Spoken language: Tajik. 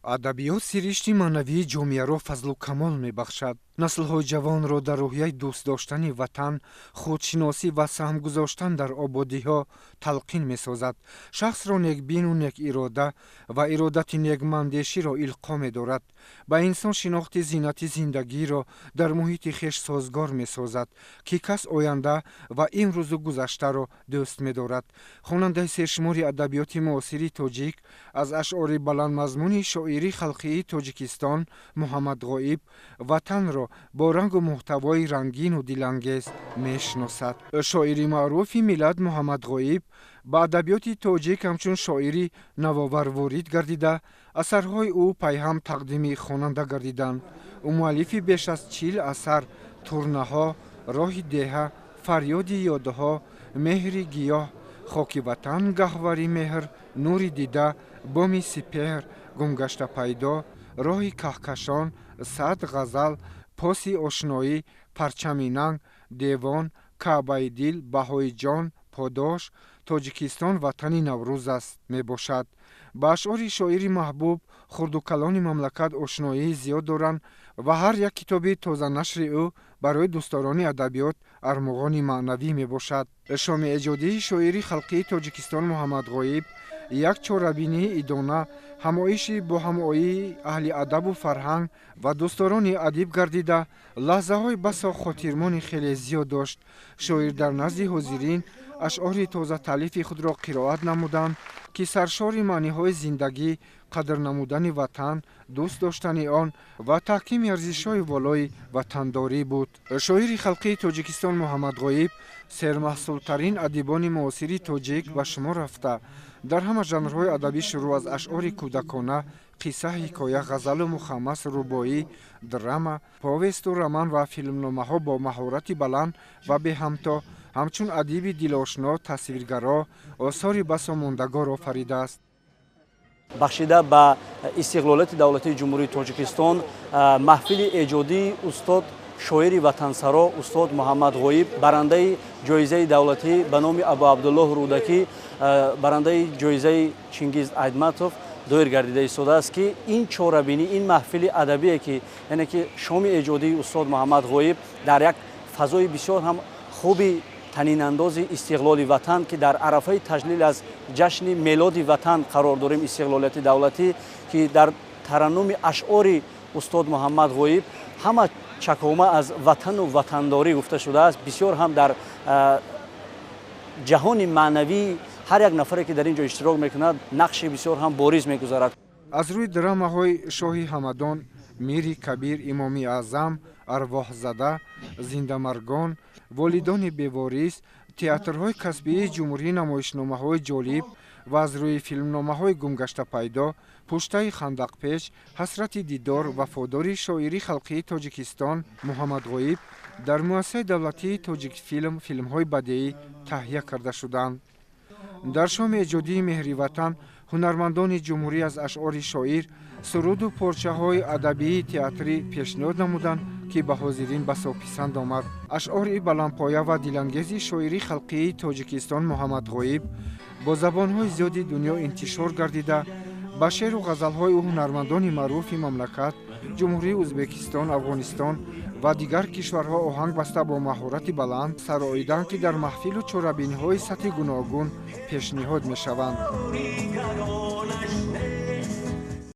Адабиёт сиришти маънавии ҷомеаро фазлу камол мебахшад, наслҳои ҷавонро дар рӯҳияи дӯст доштани ватан, худшиносӣ ва саҳм гузоштан дар ободиҳо талқин месозад, шахсро некбину некирода ва иродати некмандеширо илқо медорад, ба инсон шинохти зинати зиндагиро дар муҳити хеш созгор месозад, ки кас оянда ва имрӯзу гузаштаро дӯст медорад. Хонандаи сершумори адабиёти муосири тоҷик аз ашъори баландмазмуни шоири халқии Тоҷикистон Муҳаммад Ғоиб ватанро бо рангу муҳтавои рангину дилангез мешиносад. Шоири маъруфи миллат Муҳаммад Ғоиб ба адабиёти тоҷик ҳамчун шоири навовар ворид гардида, асарҳои ӯ пайҳам тақдими хонанда гардиданд. Ӯ муаллифи беш аз 40 асар: Турнаҳо, Роҳи деҳа, Фарёди ёдҳо, Меҳри гиёҳ, Хоки ватан, гаҳвари меҳр, Нури дида, Боми сипеҳр, Гумгашта пайдо, Роҳи каҳкашон, 100 ғазал, Поси ошноӣ, Парчами нанг, Девон, Каъбаи дил, Баҳои ҷон, Подош, Тоҷикистон ватани Наврӯз аст мебошад. Ба ашъори шоири маҳбуб хурду калони мамлакат ошноии зиёд доранд ва ҳар як китоби тозанашри ӯ барои дӯстдорони адабиёт армуғони маънавӣ мебошад. Шоми эҷодии шоири халқии Тоҷикистон Муҳаммад Ғоиб як чорабинии идона, ҳамоиши бо ҳамоии аҳли адабу фарҳанг ва дӯстдорони адиб гардида, лаҳзаҳои басо хотирмони хеле зиёд дошт. Шоир дар назди ҳозирин ашъори тозатаълифи худро қироат намуданд, ки саршори маъниҳои зиндагӣ, қадр намудани ватан, дӯст доштани он ва таҳкими арзишҳои волои ватандорӣ буд. Шоири халқии Тоҷикистон Муҳаммад Ғоиб сермаҳсултарин адибони муосири тоҷик ба шумор рафта, дар ҳама жанрҳои адабӣ, шурӯъ аз ашъори кӯдакона, қисса, ҳикоя, ғазалу мухаммас, рубоӣ, драма, повесту роман ва филмномаҳо бо маҳорати баланд ва беҳамто ҳамчун адиби дилошно, тасвиргаро осори басо мондагор офаридааст. Бахшида ба истиқлолияти давлатии Ҷумҳурии Тоҷикистон маҳфили эҷодии устод, шоири ватансаро устод Муҳаммад Ғоиб, барандаи ҷоизаи давлатӣ ба номи Абу Абдуллоҳ Рӯдакӣ, барандаи ҷоизаи Чингиз Айтматов доир гардида истодааст, ки ин чорабинӣ, ин маҳфили адабие, ки яъне ки шоми эҷодии устод Муҳаммад Ғоиб дар як фазои бисёр ҳам хуби танинандози истиқлоли ватан, ки дар арафаи таҷлил аз ҷашни мелоди ватан қарор дорем, истиқлолияти давлатӣ, ки дар тараннуми ашъори устод Муҳаммад Ғоиб ҳама чакома аз ватану ватандорӣ гуфта шудааст, бисёр ҳам дар ҷаҳони маънавии ҳар як нафаре, ки дар ин ҷо иштирок мекунад, нақши бисёр ҳам бориз мегузарад. Аз рӯи драмаҳои Шоҳи Ҳамадон, Мири Кабир, Имоми Аъзам, Арвоҳзада, Зиндамаргон, Волидони беворис театрҳои касбии ҷумҳурӣ намоишномаҳои ҷолиб ва аз рӯи филмномаҳои Гумгашта пайдо, Пуштаи хандақпеч, Ҳасрати дидор, Вафодори шоири халқии Тоҷикистон Муҳаммад Ғоиб дар муассисаи давлатии Тоҷикфилм филмҳои бадеӣ таҳия карда шуданд. Дар шоми эҷодии меҳри ватан ҳунармандони ҷумҳурӣ аз ашъори шоир суруду порчаҳои адабии театрӣ пешниҳод намуданд, ки ба ҳозирин басо писанд омад. Ашъори баландпоя ва дилангези шоири халқии Тоҷикистон Муҳаммад Ғоиб бо забонҳои зиёди дунё интишор гардида, ба шеъру ғазалҳои ӯ ҳунармандони маъруфи мамлакат, Ҷумҳурии Ӯзбекистон, Афғонистон ва дигар кишварҳо оҳанг баста, бо маҳорати баланд сароиданд, ки дар маҳфилу чорабиниҳои сатҳи гуногун пешниҳод мешаванд.